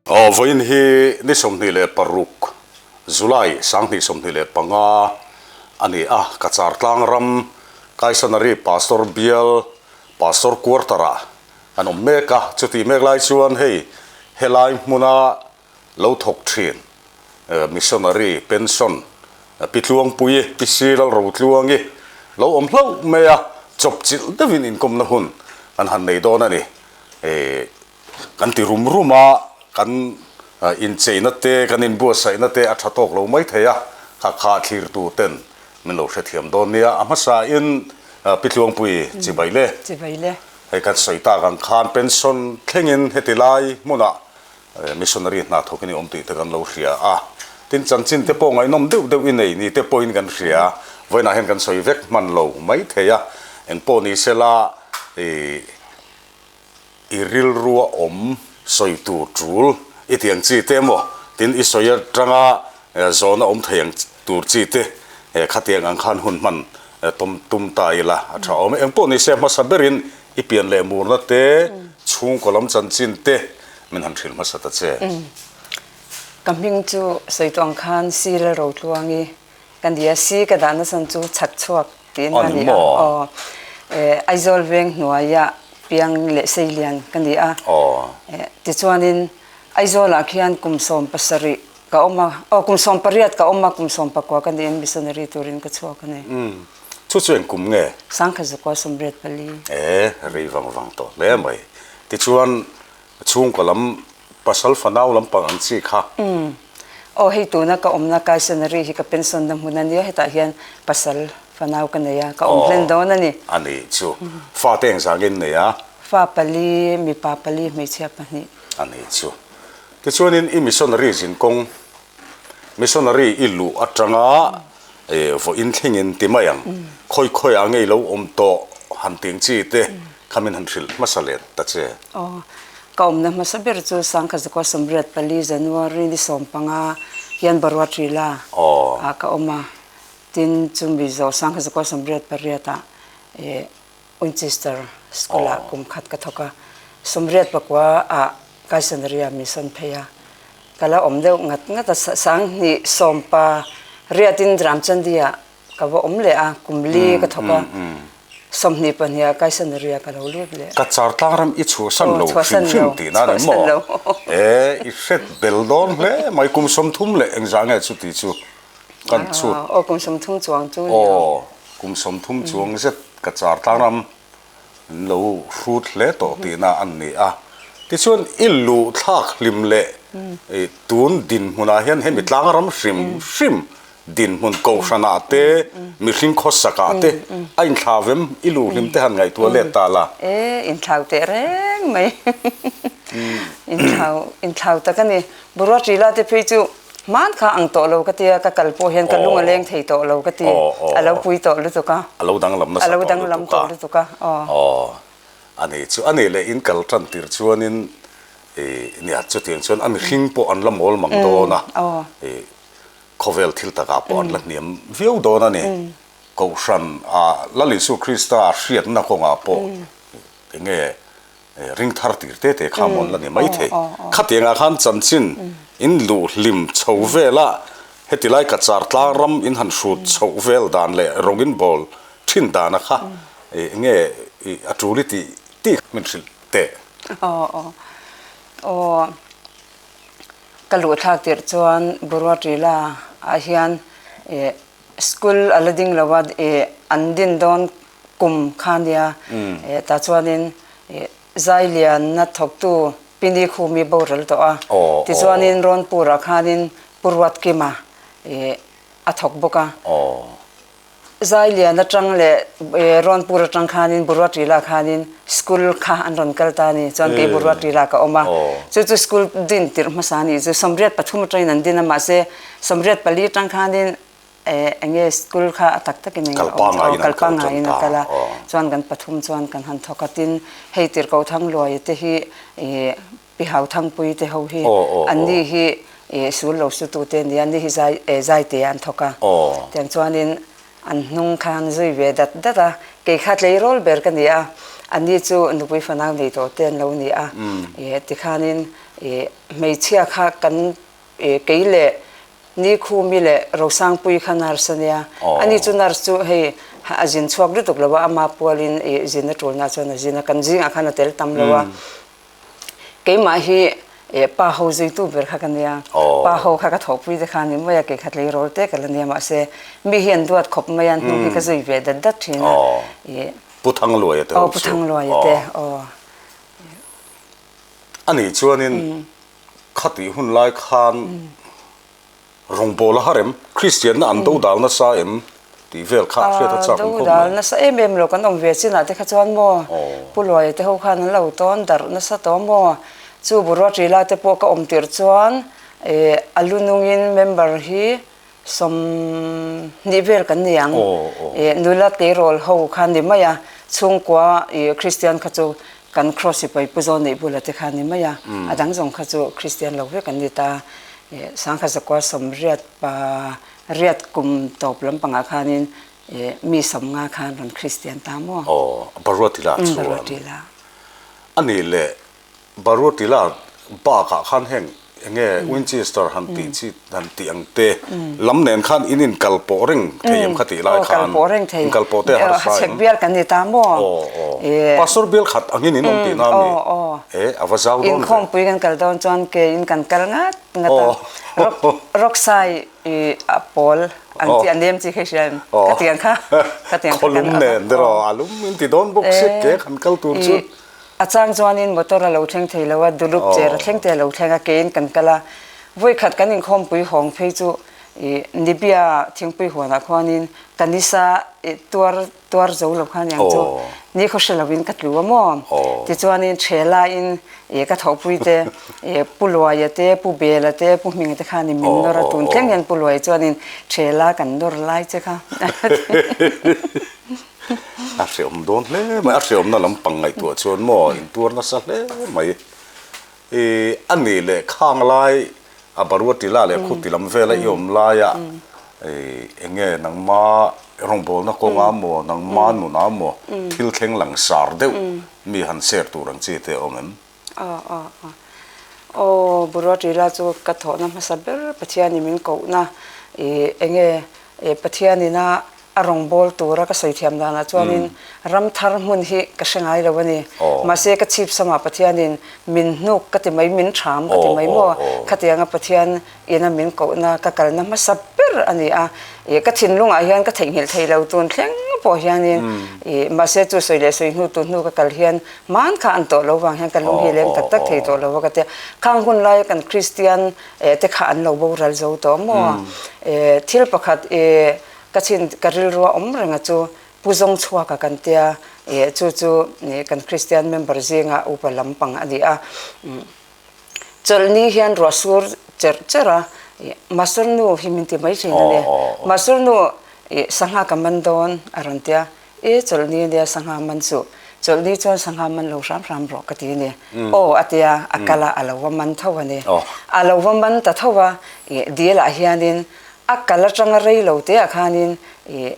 Aw, vawiin hi ni 26 July 2025 a ni a, Cachar tlang ram Kaisanari Pastor Bial Pastor Quarter-ah kan awm mek a, chutih mek lai chuan hei helai hmuna lo thawk thin Missionary Pension Pi Tluangpuii, Pi Silal Rotluangi lo awm hlauh mai a, chawpchilh deuhin inkawmna hun kan han nei dawn a ni. Kan ti rum rum a, kan incheina te, kan inbuatsaihna te a tha tawk lo mai thei a, kha kha thlir tu ten min lo hrethiam dawn nia. A hmasain Pi Tluangpui chibai le. Chibai le. Hei kan sawi tak ang khan pension thlengin heti lai hmunah missionary hna thawkin i awm tih te kan lo hria a. Tin chanchin te pawh ngaihnawm deuh deuh i nei ni te pawhin kan hria. Vawiinah hian kan sawi vek hman lo mai thei a. Engpawh ni sela i. I rilrua awm sawi tur tul i ti ang chi te emaw tin i sawi atanga zawhna awm thei ang tur chi te khatiang ang khan hun hman tum tum ta ila a tha awm e. Engpawh ni se hmasa berin i pian leh murna te chhungkaw lam chanchin te min han hrilh hmasa ta che. Ka hming chu sawi tawh ang khan Sir Rotluangi Ka ni a si ka dahna chhan chu chhak chhuak tiin a ni a. Aw. Aizawl veng hnuaia piang leh seilian ka ni a. Tichuanin Aizawlah khian kum 17 ka awm a, aw kum 18 ka awm a, kum 19 ka niin missionary turin ka chhuak a ni. Chu chu eng kum nge? 1984. E, rei vang vang tawh hle mai. Tichuan Chhungkaw lam pasal fanau lampang ang chi kha. Umm. Aw hei tuna ka awmna Kaisenari hi ka pension na hmun a nia, hetah hian pasal fanau ka nei a, ka awm hlen dawn a ni. A nih chu. Fa te engzah nge in nei a? Fa pali, mipa pali, hmeichhia pahnih. A nih chu. Tichuanin i missionary zinkawng, missionary i luh atanga Vawiin thlengin ti mai ang. Khawi khawiah ngei lo awm tawh han tih ang chi te kha min han hrilh hmasa let ta che. Aw, ka awmna hmasa ber chu 1984 January ni 15 hian Baruatrila ah ka awm a, tin chumi zawh 1988 ah Winchester School ah kum khat ka thawk a, 89 ah Kaisenria min sawn phei a, ka la awm deuh ngat ngat a, 2018 in Ramchandi ah ka va awm leh a, kum li ka thawk a, 22 ah Kaisenria ka lo lut leh. Ka char tlang ram i chhuahsan lo hrim hrim tihna a ni maw? E, i hret bel dawn hle mai, kum 30 leh engzah nge chuti chu kan chhut. Aw, kum 30 chuang chu ni ang. Aw, kum 30 chuang zet ka char tlang ram. An lo hrut hle tawh tihna an ni a. Tichuan i luh thlak hlim leh tun dinhmunah hian hemi tlang ram hrim hrim dinhmun kohhranah te, mihring khawsakah te a inthlau em? I luh hlim te han ngaihtuah let ta la. E, inthlau teh reng mai. Inthlau, inthlau tak a ni. Burua Trila te phei chu Hman kha ang tawh lo ka tia, ka kal pawh hian ka lung a leng thei tawh lo ka ti, a lo pui tawh lutuk a. A lo danglam nasa tawh lutuk a. A lo danglam tawh lutuk a, aw. Aw, a nih chu, a nih leh in kal tan tir chuanin i nia chutiang chuan a mihring pawh an la mawl mang dawn a, i khawvel thil takah pawh an la hniam viau dawn a ni. Kohhran ah Lal Isu Krista hriatna kawngah pawh enge Ring thar tir te te kha mawn la ni mai thei. Khatiangah khan chanchin in luh hlim chho vel a, heti lai ka char tlang ram in han hrut chhoh vel dan leh rawng in bawl thin dana kha enge a tul i tih tih min hrilh teh. Aw aw aw ka luh thlak tirh chuan Buruatrila ah hian school a la ding lo a an din dawn Kum kha nia tah chuanin Zailianna thawktu Pini Khumi boral tawh a, tichuanin Rawnpurah khanin Pu Ruatkima a thawk bawk a. Zailian atang leh Rawnpur atang khanin Buruatrila khanin school kha an rawn kal ta a ni. Chuan kei Buruatrila ka awm a, chu chu school din tirh hmasa a nih chu 83 atangin an din a, mahse 84 atang khanin Enge school kha a tak takin eng a awm chu kal pangaiin a kal a, chuan kan pathum chuan kan han thawk a, tin hei Tirhkoh Thangluaia te hi Pi Hau Thangpui te ho hi anni hi sul lo sutu te ania, anni hi zai zaitea an thawk a, tiang chuanin an hnung khan zui ve dat dat a, kei kha tleirawl ber ka ni a. Anni chu nupui fanau nei tawh te an lo ni a. Tikhanin hmeichhia kha kan kei leh Nikhumi leh Rosangpui kha nurse a nia. Ani chu nurse chu hei a zin chhuak lutuk lo a, ama pualin zin a tulna chuan a zin a, kan zingah khan a tel tam lo a. Keimah hi pa ho zuitu ber kha ka nia, pa ho kha ka thawhpui te kha a ni mai a, kei kha tleirawl te ka la nia mahse mi hi an duat khawp mai a, an hnu hi ka zui ve dat dat thin a. Pu Thangluaia te ho chu. Aw Pu Thangluaia te aw. Anih chuanin khatih hun lai khan Rawngbawla har em? Kristianna an do dal nasa em? tih vel kha hriat a chak ang khawp mai. Do dal nasa em em lo kan awm ve chinah te kha chuan maw Pu Luaia te ho khan an lo tawn darh nasa tawh maw? Chu Buruaṭila te pawh ka awm tirh chuan a lu nungin member hi 20 vel kan ni ang. Nula tleirawl ho kha ni mai a, chhungkua Kristian kha chu kan Kraws sipai Pu Zawn neih bula te kha ni mai a, a dang zawng kha chu Kristian lo vek an ni ta. Sangkhat zakua 80 pa riat kum tawp lampangah khanin mi 50 khan rawn Kristian ta maw? Aw, Baruatila chuan. Baruatila. A nih leh Baruatila bakah khan heng enge Winchester han tih chi han tih ang te lam nen khan in inkal pawh reng thei em kha tih lai khan Aw kal pawh reng thei. Inkal pawh te a harsa em? Hachhek bial kan ni ta maw? Aw aw. Pastor bial khat angin in awm tihna a mi? Aw aw. E a va zau dawn ve. Inkhawmpui kan kal dawn chuan ke in kan kal ngat ngat a. Rock Rocksai i a pawl ang chi a nem chi kha i hria em? Khatiang kha khatiang kha kan Khawlum nen deraw a lum in ti dawn bawk si ke kan kal tur chu. A chang chuanin motor a lo thleng thei lo a, dulup cher a thleng te a lo thleng a, keiin kan kal a. Vawikhat kan inkhawmpui hawng phei chu ih Nibia thingpui huanah khuanin ka nisa ih tuar tuar zo lo khan ang chu ni khaw hre lovin ka tlu a maw? Tichuanin Ṭhelaiin ih ka thawhpui te ih Pu Luaia te, Pu Bela te, Pu Hminga te khanin min nawr a, tun thleng hian Pu Luaia chuanin Ṭhela kan nawr lai che kha. A hreawm dawn hle mai, a hreawmna lampang ngaihtuah chuan maw intuar nasa hle mai. I a nih leh khang lai a Baruatila leh Khuti lam vela i awm laia i eng nge nangma rawngbawlna kawnga maw, nangma nuna maw thil thleng langsar deuh mi han share tur ang chi te a awm em? Aw aw aw. Aw Buruatila chu ka thawhna hmasa ber Pathianin min kohna i eng nge Pathianin a A rawngbâwl tûra ka sawi thiam dânah chuanin ram thar hmun hi ka hre ngai lo a ni. Mahse, ka chhip samah Pathianin min hnuk ka ti mai, min ṭham ka ti mai maw? Khatianga Pathian ina min kohna ka kalna hmasa ber a ni a. Ih, ka thinlungah hian ka theihnghilh thei lo tûn thleng pawh hianin ih, mahse chu sawi leh sawi hnu tûn hnu ka kal hian hmân kha an tawh lo vang hian ka lung hi leng tak tak thei tawh lo a ka ti a. Khang hun laia kan Kristian te kha an lo boral zo tawh maw? Thil pakhat ih, Ka chhin ka rilrua awm reng a chu Pu Zawng chhuak a kan tia ih chu chu kan Kristian member zinga upa lampang a ni a. Chawlhni hian ruah sur cherh cherh a ih Masur nu hi min ti mai thin a ni. Masur nu ih sangha ka man dawn a rawn tia e chawlhni a nia sangha man chu chawlhni chuan sangha man lo hram hram rawh ka ti a ni. Aw a tia a kal a a lo va man tho a ni. A lo va man ta tho a ih dil ah hianin A kal atanga rei lo te ah khanin ih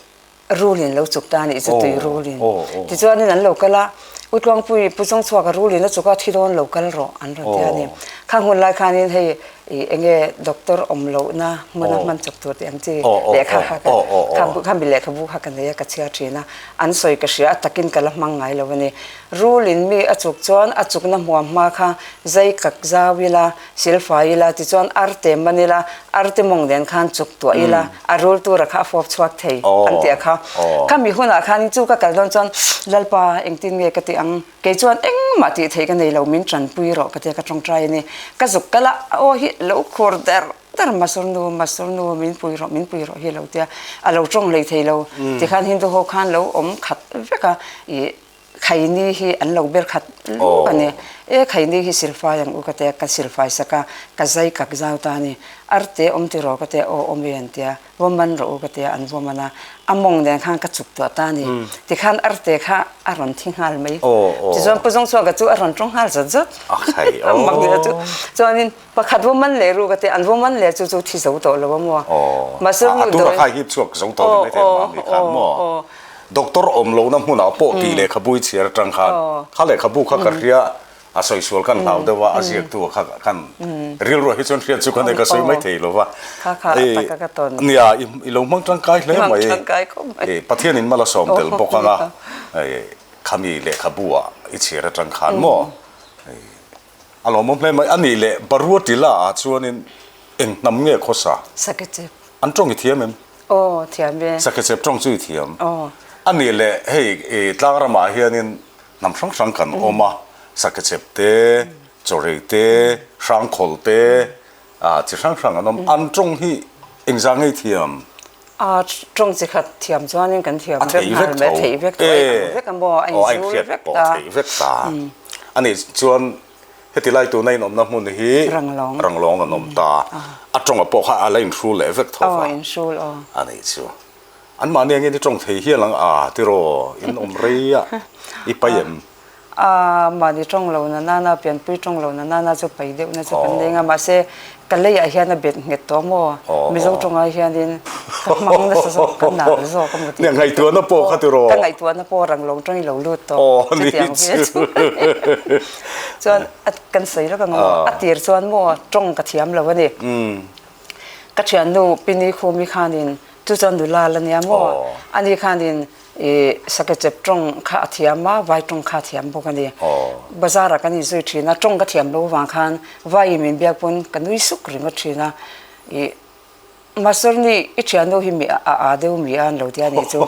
rulin lo chuk ta a nih chu tui rulin. Tichuanin an lo kal a, U Tluangpui Pu Chawngchhuak a rulin a chuk a thi dawn lo kal rawh an rawn ti a ni. Khang hun lai khanin hei ih enge doctor awm lohna hmuna hman chawp tur tih ang chi lehkha kha ka khami lehkhabu kha ka nei a ka chhiar thin a, an sawi ka hria a takin ka la hmang ngai lo a ni. Rulin mi a chuk chuan a chukna hmuam hma kha zai kak zau ila, Silfai ila tichuan arte man ila, arte mawng nen khan chuk tuah ila, a rul tura kha a fawp chhuak thei an tih a kha. Khami hunah khanin chu ka kal dawn chuan Lalpa engtin nge ka tih ang, kei chuan engmah tih theih ka nei lo, min tanpui rawh ka tia ka tawngtai a ni. Ka zuk kal a, a aw hi lo khur der der Masur nu, Masur nu min pui rawh, min pui rawh hi a lo tia, a lo tawng hlei thei lo. Tikhan Hindu ho khan lo awm khat vek a, ih Khaini hi an lo ber khat lup a ni. E Khaini hi silfai ang u ka tia, ka silfai sak a, ka zai kak zau ta a ni. Arte awm ti rawh ka tia, aw awm e an tia, va man rawh u ka tia, an va man a, a mawng nen khan ka chuk tuah ta a ni. Tikhan arte kha a rawn thi nghal mai. Tichuan Pu Zawngchhuaka chu a rawn tawng nghal zawt zawt. A mak nia chu. Chuanin pakhat va man leh ru ka tia, an va man leh chu chu thi zo tawh lo a maw. Mahse A tura kha hi chhuak zo tawh ni mai thei mahni khan maw. Doctor awm lohna hmunah pawh tih lehkhabu i chhiar atang khan kha lehkhabu kha ka hria a sawisual kan hlau deuh a, a ziaktu kha kan rilruah hi chuan hriat chu ka nei ka sawi mai thei lo va. Nia, i lo hmang tangkai hle mai. Pathianin mal a sawm tel bawk ang a, khami lehkhabu ah i chhiar atang khan maw? A lawmawm hle mai. A nih leh Barua Tila ah chuanin eng hnam nge khawsa? Sakechep. An tawng i thiam em? Aw, thiam e. Sakechep tawng chu i thiam. Aw. A nih leh hei i tlang ramah hianin hnam hrang hrang kan awm a, Sakechep te, Chawrei te, Hrangkhawl te, chi hrang hrang an awm. An tawng hi engzah nge i thiam? A tawng chi khat thiam chuanin kan thiam vek nghal mai, a theih vek tho, a inang vek a maw, a inzul vek ta. A theih vek ta. A nih chuan heti lai tuna inawmna hmun hi Ranglawng an awm ta. A tawnga pawh kha a la inhrul leh vek tho va. A nih chu. Anmahni angin i tawng thei hial ang a tiraw, in awm rei a, i pai em? A mahni tawng lo na nana, pianpui tawng lo na nana chu pai deuh na chu kan leng a, mahse ka leiah hian a bet nghet tawh maw? Mizo tawngah hianin ka hmang nasa zawk, ka nal zawk a maw tih Nia ngaihtuahna pawh kha tiraw? Ka ngaihtuahna pawh rang lo tawngin lo lut tawh chutiang ve chu chuan kan sawi lawk ang maw? A tir chuan maw tawng ka thiam lo a ni. Ka thiannu Pini Khumi khanin chu chuan nula la nia maw? Ani khanin I sakechep tawng kha a thiam a, vai tawng kha a thiam bawk a ni. Bazar ah kan inzui thin a, tawng ka thiam lo vang khan vaiin min biak pawn ka nui suk ringawt thin a. I Master ni i thiannu hi mi a a deuh mi a an lo ti a nih chu.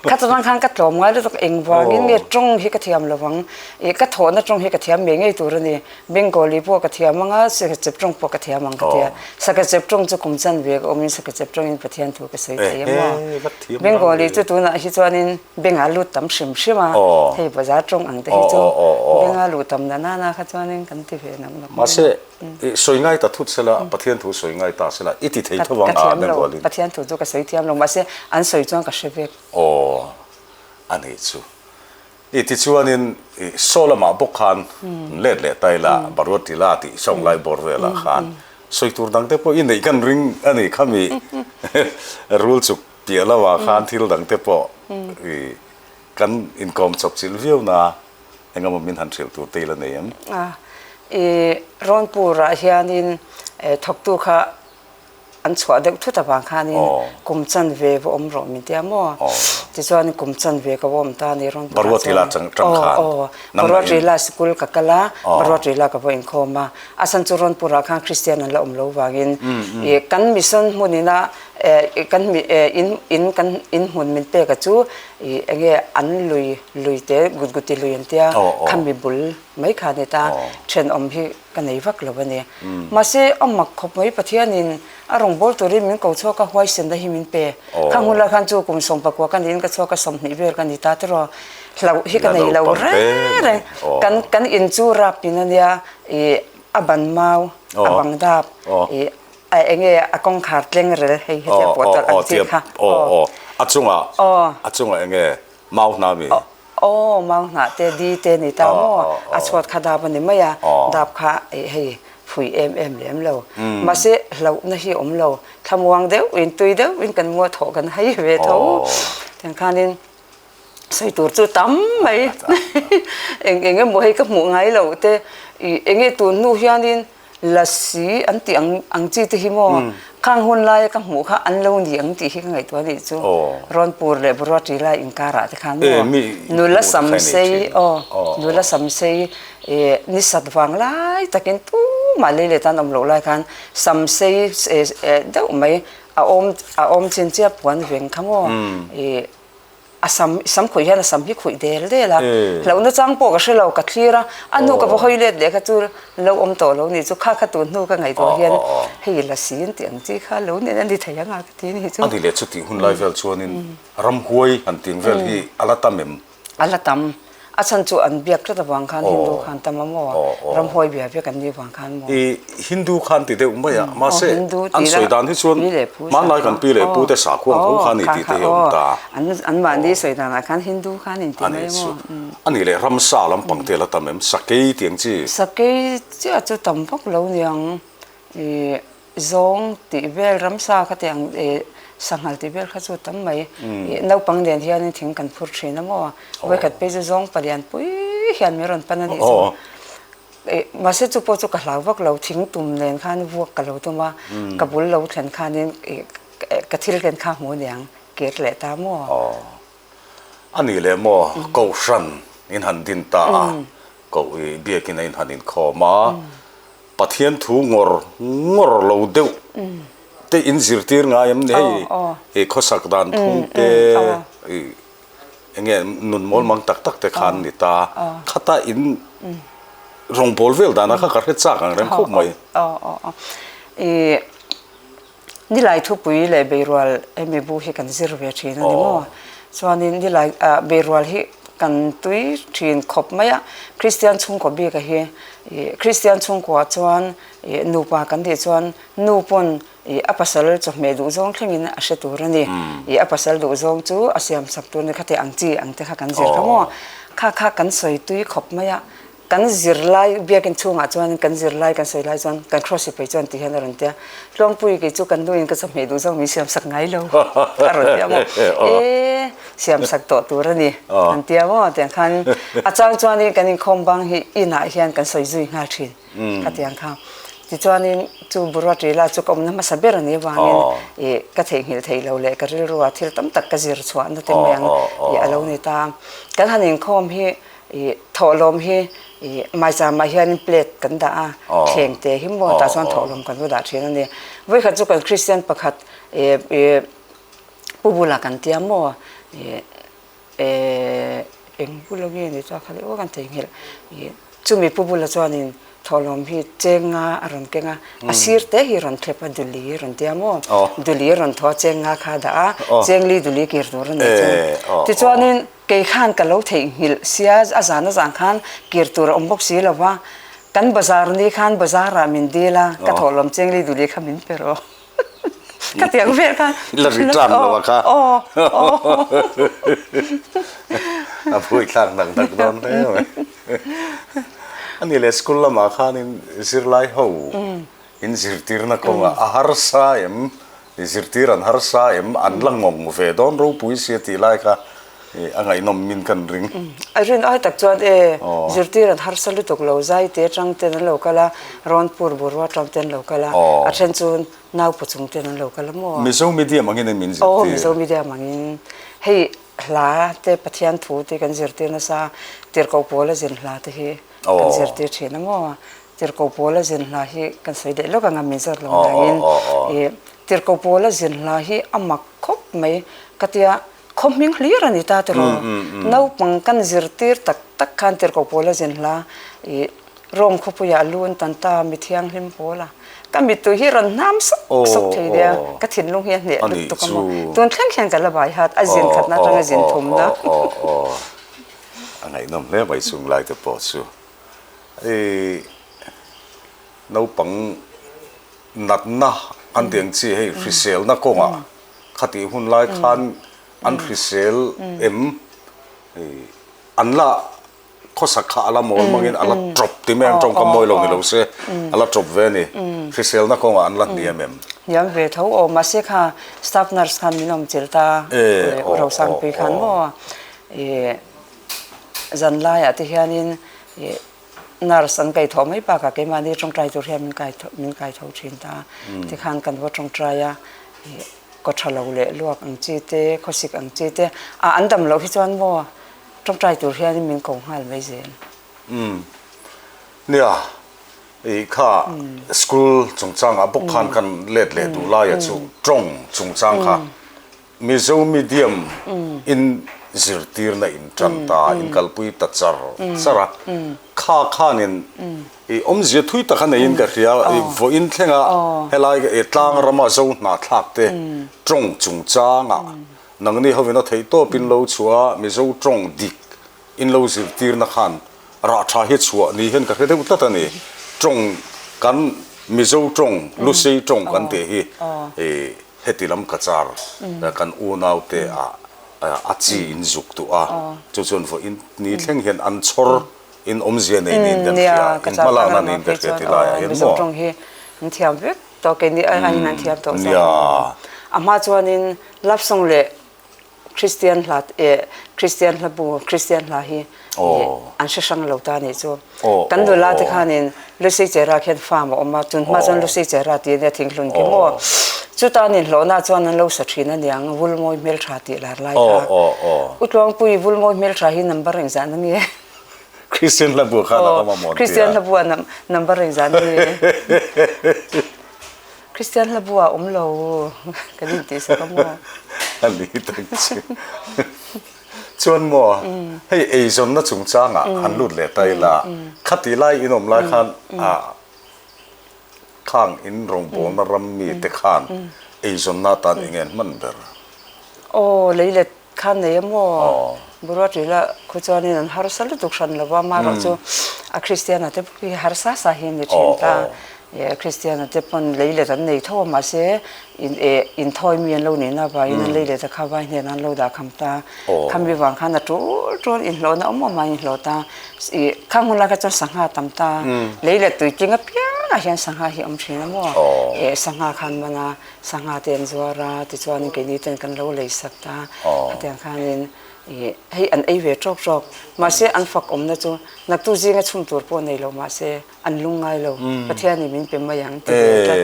Khat atang khan ka tlawm ngai lutuk engvangin nge tawng hi ka thiam lo vang. I ka thawhna tawng hi ka thiam ngei ngei tur a ni. Bengali pawh ka thiam ang a, sakechep tawng pawh ka thiam ang ka ti a. Sakechep tawng chu kum chanve ka awmin sakechep tawngin Pathian thu ka sawi thei a maw. Bengali chu tunah hi chuanin benga lut tam hrim hrim a, hei bazar tawng ang te hi chu benga luh tam na nana kha chuanin kan ti ve nak nak mai. Mahse, sawi ngai ta thut sela, Pathian thu sawi ngai ta sela, i ti thei tho ang a Bengali? Pathian thu chu ka sawi thiam lo, mahse an sawi chuan ka hre vek. Aw, a nih chu. I tichuanin i saw lamah bawk khan let leh ta ila, Baruat Tila tih sawng lai bawr velah khan sawi tur dangte pawh i neih kan ring a ni khami rul chuk piah lamah khan thil dangte pawh i kan inkawm chawp chilh viau na engemaw min han hrilh tur te ila nei em? I Rawnpurah hianin thawktu kha An chhuah deuh thut avang khanin kum chanve va awm rawh min tia maw? Tichuan kum chanve ka va awm ta a ni rawn tah chuan. Aw aw Baruatrila sikul ka kal a, Baruatrila ka va inkhawm a. A chhan chu Rawnpurah khan Kristian an la awm lo vangin i kan mission hmunina kan in in kan in hmun min pek a chu i enge an lui lui te Gutguti lui an tia khami bul mai kha a ni ta thenawm hi Ka nei vak lo a ni. Mahse, a mak khawp mai Pathianin a rawngbâwl turin min ko chhuak a, huaisenna hi min pe. Kha hmun lai khan chu kum sawmpakua ka niin ka chhuak a, 20 vel ka ni ta tiraw. Hlauh hi ka nei lo reng reng. Kan kan in chu rap in a nia, ih a ban mau, a bang dap, ih a eng nge a kawngkhar tleng rel hei hetia pawh tawlh ang chi kha. Aw, a chungah, a chungah eng nge mau hna mi? Aw, mau hnah te, di te ni ta maw? A chhuat kha dap a ni mai a, dap kha hei phui em em lem lo. Mahse, hlauhna hi awm lo, thlamuang deuhin, tui deuhin kan mua thawh kan hai ve tho. Tiang khanin sawi tur chu tam mai, eng eng emaw hei ka hmuh ngai loh te, ih eng nge tun hnu hianin Lasi an tih ang ang chi te hi maw khang hun laia ka hmuh kha an lo ni ang tih hi ka ngaihtuah anih chu Rawnpur leh Buruatri lai inkarah te khan maw nula samsei aw nula samsei ih ni sat vang lai takin tumah lei leh tan awm loh lai khan samsei deuh mai a awm a awm chin chiah puan veng kha maw ih A sam, sam khuih hian a sam hi khuih del del a, hlauhna chang pawh ka hre lo, ka thlir a, a hnu ka va hawi let leh kha chu lo awm tawh lo ni chu, kha kha tun hnu ka ngaihtuah hian hei lasi tih ang chi kha lo nen a ni thei ang a ka ti ni chu. A ni leh chutih hun lai vel chuanin ramhuai han ting vel hi a la tam em? A la tam. A chhan chu an biak tlat avang khan Hindu khan tam a maw? Ramhuai bia biak an nih avang khan maw? I Hindu khan ti deuh mai a, mahse an sawi dan hi chuan hmanlai kan pi leh pu te sakhuang tho khan i tih te hi a awm ta. An mahni sawi danah khan Hindu khan in ti mai a maw? A nih leh ramsa lampang te a la tam em? Sakei tih ang chi? Sakei chiah chu tam vak lo niang. I zawng tih vel ramsa kha tiang i. Sanghal tih vel kha chu tam mai. Ih naupang nen hianin thing kan phur thin a maw? Vawikhat phei chu zawng palian pui hian min rawn pan a nih chu. Ih mahse chu pawh chu ka hlau vak lo, thing tum nen khan vuak ka lo tum a, ka bul lo thlen khanin ih ka thil ken kha hmu niang kir leh ta maw? Aw. A nih leh maw Kohhran in han din ta a, koh ih biakin a in han inkhawm a, Pathian thu ngawr ngawr lo deuh te in zirtir ngai em ni hei i khawsak dan phung te i enge nun mawl mang tak tak te khan ni ta khata in rawngbâwl vel dana kha ka hre chak ang reng khawp mai. Nilai thupui leh beirual hemi bu hi kan zir ve thin a ni maw? Chuanin nilai ah beirual hi kan tui thin khawp mai a, Kristian chhungkaw bik a hi ih Kristian chhungkua chuan ih nupa kan tih chuan nu pawn ih a pasal chawhmeh duh zawng thlengin a hre tur a ni. Ih a pasal duh zawng chu a siam sak tur a ni khati ang chi ang te kha kan zir kha maw? Kha kha kan sawi tui khawp mai a. Kan zirlai biakinn chhungah chuan kan zirlai kan sawi lai chuan kan cross sipai chuan ti hian a rawn ti a, Tluangpui kei chu kan nuin ka chawhmeh duh zawk min siam sak ngai lo a rawn ti a maw? E siam sak tawh tur a ni an ti a maw? Tiang khan a chang chuanin kan inkhawm bang hi inah hian kan sawi zui nghal thin khatiang kha. Tichuanin chu Burua Tila chu ka awmna hmasa ber a nih avangin ih ka theihnghilh theih lo leh ka rilrua thil tam tak ka zir chhuahna te mai ang ih a lo ni ta. Kan han inkhawm hi Ih thawhlawm hi ih maichamah hianin plate kan dah a, thleng te hi maw tah chuan thawhlawm kan va dah thin a ni. Vawikhat chu kan Kristian pakhat ih ih pu bulah kan tia maw ih eh eng bula nge ni chuan kha leh aw kan theihnghilh ih chumi pu bula chuanin thawhlawm hi cheng nga a rawn keng a, a sir te hi rawn thlep a duli rawn tia maw duli a rawn thaw a cheng nga kha a dah a, chengli duli kir tur a ni chu. Tichuanin. Kei khan ka lo theihnghilh sia, a zan a zan khan kir tur a awm bawk si lo va, kan bazar ni khan bazar ah min dil a, ka thawhlawm chengli duli kha min pe rawh. Ka ti ang vel khan. La return lo a kha. Aw aw. A buaithlak nak nak dawn hle mai. Ani leh school lamah khanin zirlai ho in zirtirna kawngah a harsa em? Zirtir an harsa em? An la ngawng ve dawn ropui sia tih lai kha a ngaihnawm min kan ring. A rin ai tak chuan e, zirtir an harsa lutuk lo, Zaite atang ten an lo kal a, Rawnpur Burua atang ten an lo kal a, a then chu Naupa chung ten an lo kal a maw? Mizo medium angin em min zirtir? Aw, Mizo medium angin. Hei hla te Pathian thu te kan zirtir nasa, Tirhkoh pawl a zin hla te hi kan zirtir thin a maw? Tirhkoh pawl a zin hla hi kan sawi leh lawk ang a, min zawt lo nangin ih Tirhkoh pawl a zin hla hi a mak khawp mai ka tia khaw hming hlir a ni ta tiraw. Naupang kan zirtir tak tak khan Tirhkoh pawl a zin hla ih Rome khawpuiah lu an tan ta mi thianghlim pawl a, ka mittui hi rawn hnam sawk sawk thei nia, ka thinlung hi a hneh lutuk a maw. Tun thleng hian ka la bai hat, a zin khatna atanga zin thumna. A ngaihnawm hle mai chung lai te pawh chu. I naupang natna an tih ang chi hei hriselna kawngah khatih hun lai khan an hrisel em an la khawsak kha a la mawl mangin a la tawp ti mai ang tawngkam mawi lo ni lo se a la tawp ve a ni hriselna kawngah an la hniam em. Hniam ve tho aw mahse kha staff nurse khan min awm chilh ta u Rosangpui khan maw i Zan laiah te hianin ih nurse an kai thawh mai bakah keimahni tawngtai tur hian min kai min kai tho thin ta. Tikhan kan va tawngtai a, ih kaw tha lo leh luak ang chi te, khawsik ang chi te, ah an dam loh hi chuan maw tawngtai tur hianin min ko nghal mai zel. Umm nia ih kha school chungchangah bawk khan kan let leh duh laia chu tawng chungchang kha Mizo medium in zirtirna in tan ta, in kalpui ta char char a, kha khanin i awmzia thui tak a neiin ka hria, i vawiin thlenga helai i tlang rama zo hnahthlak te tawng chungchanga nangni hovin a theih tawp in lo chhuah a, Mizo tawng dik in lo zirtirna khan rah tha hi chhuah ni hian ka hre deuh tlat a ni. Tawng kan Mizo tawng, Lusei tawng kan tih hi i Heti lam ka char kan unaute ah a chi in zuk duh a, chu chuan vawiin ni thleng hian an chhawr in awmzia nei niin kan hria, in hmalakna niin ka hria ti laiah hian maw? Mizo tawng hi an thiam vek tawh, keini aiin an thiam tawh zawk. A hma chuanin love song leh Kristian hla eh Kristian hla bu Kristian hla hi an hre hrang lo ta nih chu. Kan nula te khanin Lucy Chera khian farm a awm a, tun hma chuan Lucy Chera tih ania thinghlun khi maw. Chuta an inhlawhna chuan an lo sa thin aniang Vulmawi hmeltha tih lar lai kha. U Tluangpui Vulmawi hmeltha hi number engzah na nge? Kristian hla bu khan a awm a maw tia. Kristian hla bu ah number engzah na nge? Kristian hla bu ah awm lo kan intih sak a maw? A ni tak chu. Chuan maw hei eizawnna chungchangah han lut leh ta ila, khati lai in awm lai khan khang in rawngbawlna ram mite khan eizawnna atan eng nge an hman ber? Aw leilet Khan nei a maw? Buruatila khu chuanin an harsa lutuk hran lo va, amaherawh chu a Kristiana te pawh hi harsa sa hi a ni thin ta. Kristiana te pawn leilet an nei tho a, mahse inthawi mi an lo nihna avangin an leilet a kha vai hnenah an lo dah kham ta. Khami vang khan a tul tul inhlawhna awm awm a inhlawh ta. Khang hun lai kha chuan sangha a tam ta. Leilet tuitling apiangah hian sangha hi a awm thin a maw? Sangha khan man a. Sangha te an zuar a, tichuanin keini ten kan lo lei sak ta. Khatiang khanin ih hei an ei ve tawk tawk. Mahse an fak awmna chu naktu zinga chhum tur pawh nei lo mahse an lung ngai lo. Pathianin min pe mai ang ti ve tlat.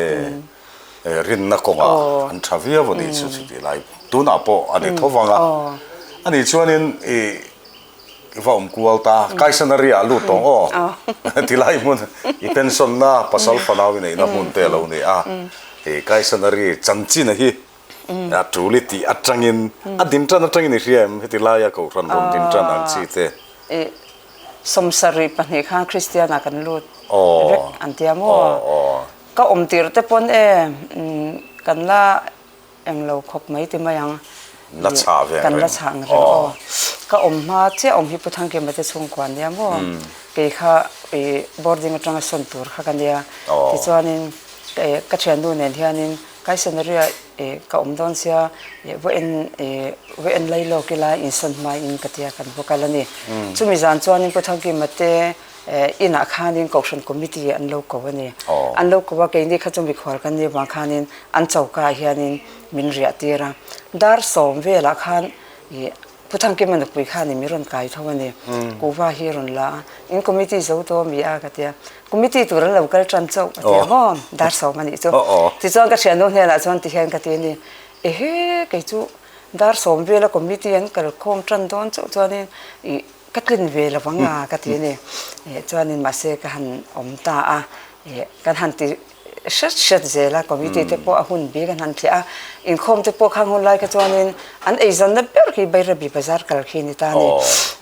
E rinna kawngah an tha viau a nih chu chutih lai tunah pawh a ni tho vang a. A nih chuanin ih I va awm kual ta, Kaisanari ah lut tawng aw. Tilai hmun i pension na pasal fanau i neihna hmun te a lo ni a. Hei Kaisanari chanchin a hi a tul i tih atangin a din tan atangin i hria em heti laia kohhran rawn din tan ang chi te. I sawmsarih pahnih khan Kristian ah kan lut vek an tia maw? Ka awm tirh te pawn e kan la Englo khawp mai ti mai ang. La chhah ve ang reng. Kan la chhah ang reng aw. Ka awm hma chiah awm hi Pu Thangkima te chhungkua ania maw. Kei kha i boarding atanga sawn tur kha ka nia. Tichuanin ka thiannu nen hianin Kaisenary ah ka awm dawn sia va en va en lai lawk ila insawn hmain ka tia kan va kal a ni. Chumi zan chuanin Pu Thangkima te Inah khanin Kohhran Committee an lo ko a ni. An lo ko a, keini kha chu mikhual kan nih avang khanin an choka ah hianin min riah tir a. Dar sawm velah khan ih Pu Thangkima nupui khanin min rawn kai tho a ni. Kuhva hi a rawn la a, in committee zo tawh a mi a ka ti a. Committee tur an lo kal tan chauh a ti a maw, dar sawm a nih chu. Tichuan ka thiannu hnenah chuan tihian ka ti a ni, Ehe kei chu dar sawm vela committee an kal khawm tan dawn chauh chuanin ih Ka tlin ve lo vang a ka ti a ni. Chuanin mahse ka han awm ta a, kan han ti hret hret zel a, committee te pawh a hun bik an han thliah a, inkhawm te pawh khang hun lai kha chuanin an eizawnna ber khi Bairabi bazar kal khi a ni ta a ni.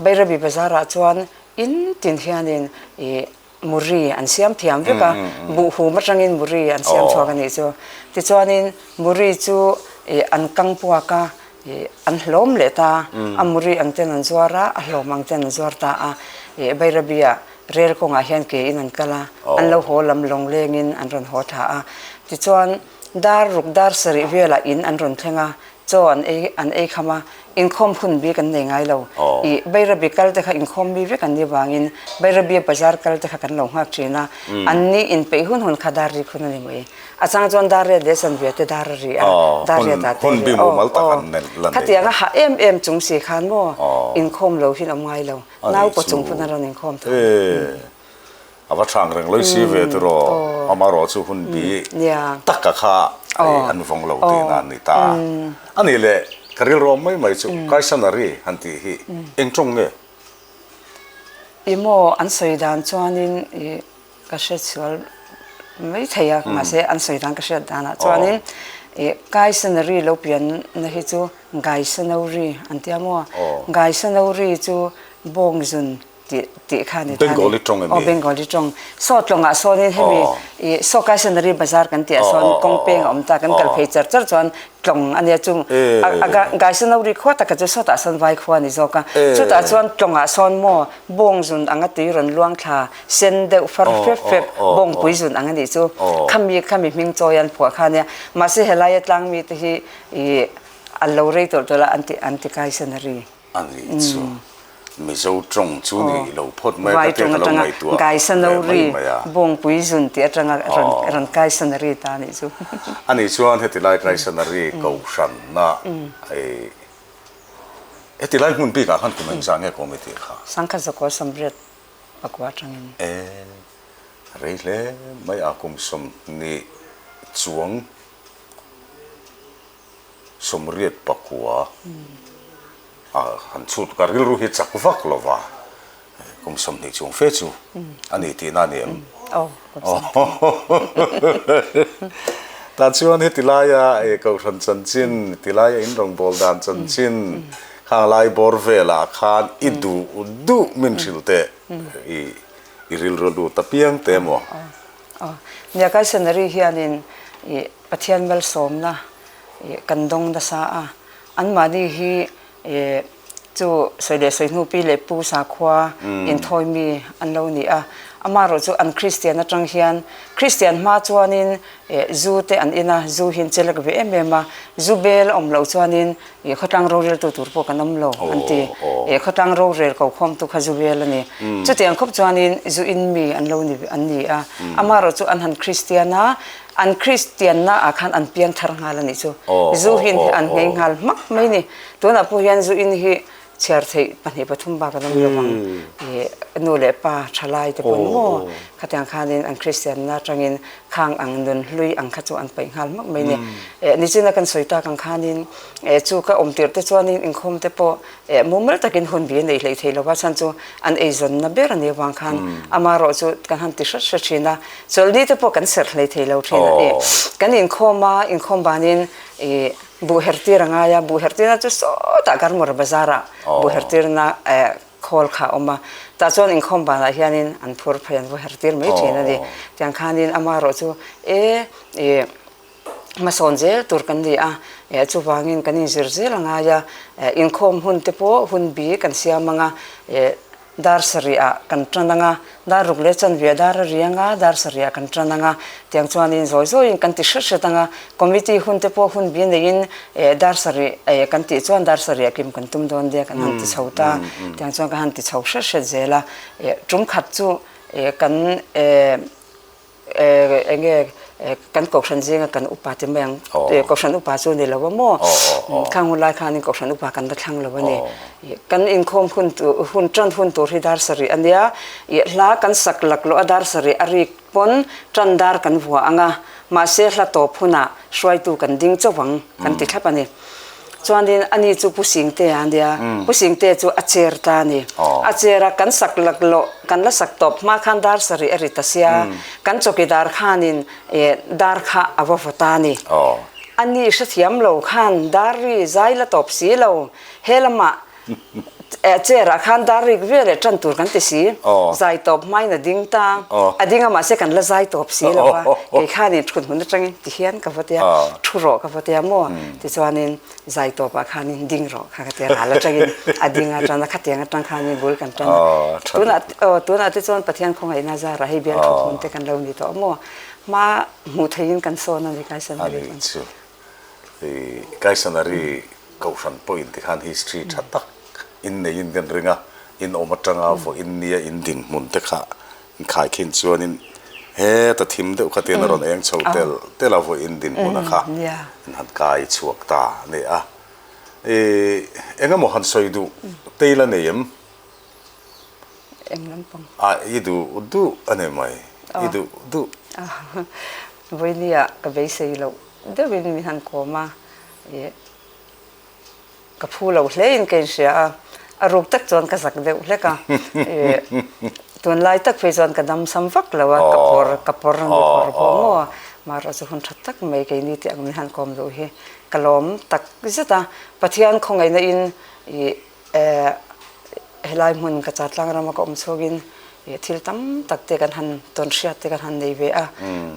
Bairabi bazar ah chuan in tin hianin ih muri an siam thiam vek a, buhhum atangin muri an siam chhuak a nih chu. Tichuanin muri chu ih an kang puak a, ih an hlawm leh ta, a muri ang ten an zuar a, a hlawm ang ten an zuar ta a. Ih Bairabi-ah rel kawngah hian ke in an kal a, an lo haw lam lawng lengin an rawn haw thla a. Tichuan dar ruk dar sarih velah in an rawn thleng a, Chaw an ei an ei kham a, inkhawm hun bik an nei ngai lo. Ih, Bairabi kal te kha inkhawm mi vek an nih vangin Bairabi bazar kal te kha kan lo nghak thin a, an ni inpeih hun hun kha dar rik hun a ni mai. A chang chuan dar riat leh zanvia te dar a ri a, dar riat ah te a ri a, aw, aw. Khatiang a hah em em chung si khan maw inkhawm lo hin awm ngai lo, naupaw chung pawn a rawn inkhawm tho. A va thang reng loi si ve tiraw, amarawh chu hun bi taka kha an vawng lo tihna an ni ta. A nih leh ka rilruam mai mai chu Kaisanari han tih hi eng tawng nge? I maw an sawi dan chuanin i ka hriatsual mai thei a, mahse an sawi dan ka hriat danah chuanin i Kaisanari lo pianna hi chu Gaisanori an tia maw? Gaisanori chu bawngzun tih tih kha ni ta ni. Bengali tawng em ni? Aw Bengali tawng. Saw tlawngah sawnin hemi ih saw Kaisenari bazar kan tih ah sawn kawng peng a awm ta kan kal phei char char chuan tlawng a nia chung a Gaisenari khua taka chu sawtah sawn vai khua a ni zawk a. Chutah chuan tlawngah sawn maw bawng zun anga tui rawn luang thla sen deuh far fep fep bawngpui zun ang a nih chu khami khami hming chawi an phuah kha a nia. Mahse helaia tlangmi te hi ih an lo rei tawlh tawlh a an ti an ti Kaisenari. A nih chu. Mizo tawng chu ni lo phawt mai Vai ka tia tawng ka lo atanga ngaihtuah Gaisanori ve mai mai a. Bawngpui zun tih atanga rawn rawn Kaisanari ta anih chu. Ani chuan heti lai Kaisanari kohhranna ei heti lai hmun bikah khan kum engzah nge kawm i tih kha? Sangkhat zakua samriat pakua atangin. E, rei hle mai a kum 20 chuang. 84 a han chhut ka rilru hi chak vak lo va, kum 20 chung fe chu a ni tihna a ni em? Aw, kum 20. Tah chuan heti laia Kohhran chanchin, heti laia in rawngbâwl dan chanchin, khang lai bawr velah khan i duh duh min hrilh teh i rilru lut apiang te maw? Aw, nia Kaisanari hianin i Pathian malsawmna kan dawng nasa a, anmahni hi chu sawi leh sawi hnu pi leh pu sakhua inthawimi an lo ni a. Amaherawh chu an Kristian atang hian Kristian hma chuanin zu te an in a, zu hi an chelek ve em em a, zu bel a awm loh chuanin khawtlang roreltu tur pawh kan awm lo an ti. Khawtlang rorel ko khawmtu kha zu bel a ni. Chutiang khawp chuanin zu in mi an lo ni an ni a. Amaherawh chu an han Kristian a, An Kristianna ah khan an piang thar nghal a nih chu. Zu hi an nghei nghal hmak mai ni. Tunah pawh hian zu in hi chhiar theih pahnih pathum bak an awm lo vang. Ih nu leh pa tha lai te pawn maw khatiang khanin an Kristianna atangin khang ang nun hlui ang kha chu an paih nghal hmak mai ni. Eh nichina kan sawi tak ang khanin eh chu ka awm tirh te chuanin inkhawm te pawh Eh, mumal takin hun bi a nei hlei thei lo a, chhan chu an eizawnna ber a nih avang khan amaherawh chu kan han ti hret hret thin a, chawlhni te pawh kan serh hlei thei lo thin a ni. Kan inkhawm a, inkhawm banin ih buh her tir a ngai a, buh her tirna chu sawtah Garmur bazar ah buh her tirna eh khawl kha a awm a, tah chuan inkhawm banah hianin an phur phei an va her tir mai thin a ni. Tiang khanin amaherawh chu e ih. Hmasawn zel tur kan ni a, chuvangin kan inzir zel a ngai a, inkhawm hun te pawh hun bi kan siam ang a, dar sarihah kan tan ang a, dar ruk leh chanve dar a ri ang a, dar sarihah kan tan ang a, tiang chuanin zawi zawiin kan ti hret hret ang a, committee hun te pawh hun bi neiin dar sarih kan tih chuan dar sarihah kim kan tum dawn nia kan han ti chho ta, tiang chuan kan han ti chho hret hret zel a, tum khat chu kan. Eng nge kan kohhran zinga kan upa ti mai ang, kohhran upa chu ni lo a maw? Khang hun lai khanin kohhran upa kan la thlang lo a ni. Kan inkhawm hun tur hun tan hun tur hi dar sarih a nia, hla kan sak laklawh a dar sarih a rik pawn tan dar kan vuah ang a, mahse hla tawp hunah hruaitu kan ding chauh ang kan ti thlap a ni. Chuanin ani chu Pu Singtea a nia, Pu Singtea chu a chair ta a ni. A chair a kan sak laklawh, kan la sak tawp hma khan dar sarih a ri ta sia, kan chawkidar khanin dar kha a va vaw ta a ni. Ani hrethiam lo khan dar ri zai la tawp si lo, he lamah Chair ah khan dar rik vel leh tan tur kan ti si, zai tawp hmain a ding ta, a ding a mahse kan la zai tawp si lo a, kei khanin thut hmun atangin ti hian ka va tia, thu rawh ka va tia maw, tichuanin zai tawp ah khanin ding rawh kha ka tia ral atangin a ding a tan a, khatiang atang khanin bul kan tan a, tunah aw tunah te chuan Pathian khawngaihna zarah hei bial thut hmun te kan lo ni tawh maw, hma hmuh theihin kan sawn a ni Kaisanari chuan. Kaisanari Kohhran pawhin tikhan history tha tak in neiin kan ring a, in awm atanga vawiin nia in dinhmun te kha in khaikhin chuanin heta thim deuh kha tian a rawn eng chho tel tel a vawiin dinhmuna kha in han kai chhuak ta a ni a. Ih engemaw han sawi duh te ila nei em? Eng lampang? A i duh duh a ni mai, i duh duh. Vawinia ka beisei loh deuhin min han kawm a, ih ka phu lo hle in ka inhria a, a ruk tak chuan ka zak deuh hlek a, ih tunlai tak phei chuan ka dam sam vak lo a, ka pawr ka pawr a ni pawr pawh maw, mahrawh chu hun tha tak mai keini tih ang min han kawm duh hi ka lawm tak zet a, Pathian khawngaihna in ih eh helai hmun ka Chatlang rama ka awm chhuakin ih thil tam tak te kan han tawn hriat te kan han nei ve a,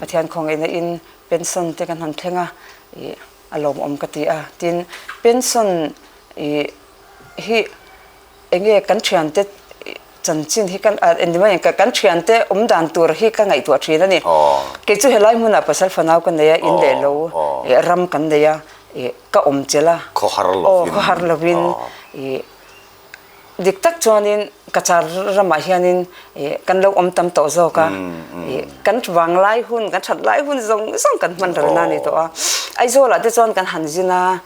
Pathian khawngaihna in pension te kan han thleng a, ih a lawmawm ka ti a. Tin, pension ih hi eng nge kan thiante chanchin hi kan engti kan thiante awm dan tur hi ka ngaihtuah thin a ni. Kei chu helai hmunah pasal fanau ka nei a, in leh lo ih ram kan nei a, ih ka awm chelh a. Khawhar lovin. Aw, khawhar lovin ih. Dik tak chuanin Cachar ramah hianin kan lo awm tam tawh zawk a, kan vanglai hun, kan that lai hun zawng zawng kan hman ralna a ni tawh a. Aizawlah te chuan kan han zin a,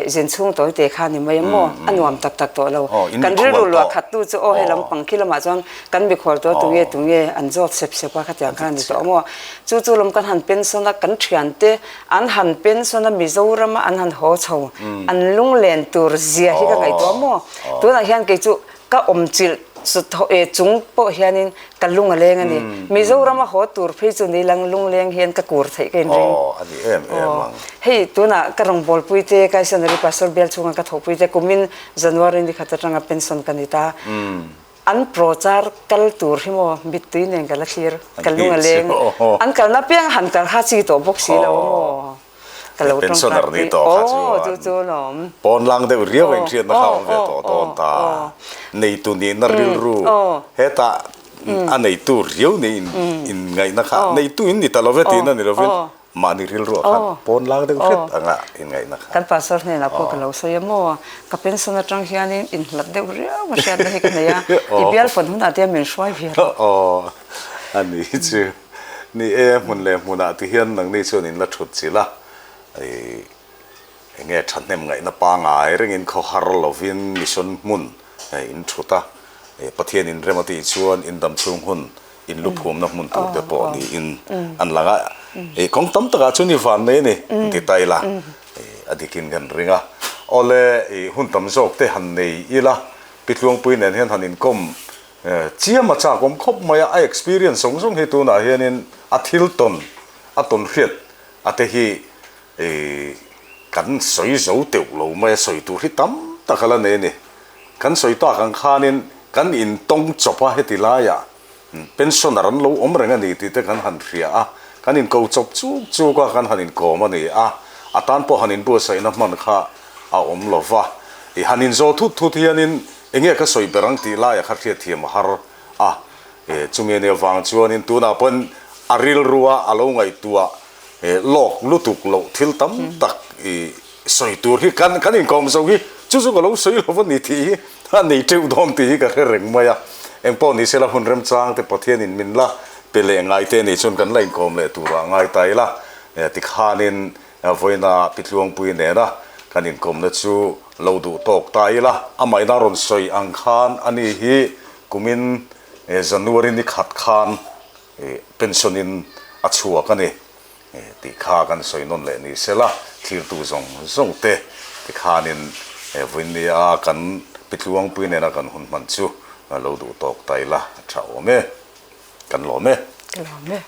zin chhung tawi te kha a ni mai a maw, a nuam tak tak tawh lo. Kan rilru luah khat tu chu aw he lampang khi lamah chuan kan mikhual tawh tunge tunge an zawt sep sep a khatiang kha a ni tawh a maw. Chu chu lam kan han pension a, kan thiante An han pension a Mizoram a an han haw chho an lunglen tur zia hi ka ngaihtuah maw? Tunah hian kei chu ka awm chilh chung pawh hianin ka lung a leng a ni. Mizoram a haw tur phei chu ni lang lungleng hian ka kur theih ka inring. Hei tunah ka rawngbawlpui te Kaisanari Pastor bial chhunga ka thawhpui te kumin January ni khat atanga pension ka ni ta. An prochar kal tur hi maw mittui nen ka la thlir, ka lung a leng. An kalna piang han kal kha chi tawh bawk si lo maw? Ka lo tawngtai pui. Aw chu chu lawm. Pawn lang deuh riau a inhriatna kha a awm ve tawh dawn ta. Neitu nihna rilru hetah a neitu riau nei inngaihna kha neitu in ni ta lo ve tihna ni lovin Mahni rilruah khan pawn lang deuh hret anga inngaihna kha. Kan pastor hnenah pawh ka lo sawi a maw, ka pension atang hianin inhlat deuh riau a hriatna hi ka nei a, i bial fawn hunah te min hruai ve rawh. Aw, a ni chu. Ni e, hmun leh hmunah ti hian nangni chuan in la thut chilh a, i enge thahnem ngaihna pangai rengin khawhar lovin mission hmun in thut a, Pathian inrem a tih chuan in dam chhung hun in lu phumna hmun tur te pawh niin an lang a, ih kawng tam takah chuan i van nei a ni an ti ta ila, ih a dikin kan ring a, awle ih hun tam zawk te han nei ila, Pi Tluangpui nen hian han inkawm chiam a chak awm khawp mai a, a experience zawng zawng hi tunah hianin a thil tawn a tawn hriat a te hi ih kan sawi zo teuh lo mai a, sawi tur hi tam tak a la nei a ni. Kan sawi tak ang khanin kan intawng chawp a heti laiah pensioner an lo awm reng a ni tih te kan han hria a, kan inko chawp chuk chuk a, kan han inkawm a ni a, a tan pawh han inbuatsaihna hman kha a awm lo va. I han inzaw thut thut hianin enge ka sawi ber ang tih laiah kha hriatthiam a har a, chumi ania vang chuanin tunah pawhin a rilrua a lo ngaihtuah lawk lutuk loh thil tam tak i Sawi tur hi kan kan inkawm zo hi chu chu ka lo sawi lo va ni tih hi a nei teuh dawn tih hi ka hre reng mai a. Engpawh ni sela hun remchang te Pathianin min la pe leh ngai te nih chuan kan la inkawm leh turah ngai ta ila. Tikhanin vawiina Pi Tluangpui nena kan inkawmna chu lo duh tawk ta ila. Amahina rawn sawi ang khan ani hi kumin January ni khat khan pension in a chhuak a ni. Tih kha kan sawi nawn leh ni sela, thlirtu zawng zawng te tikhanin vawinia kan Pitluangpui nena kan hun hman chu lo duh tawk ta ila a tha awm e, kan lawm e. Ka lawm e.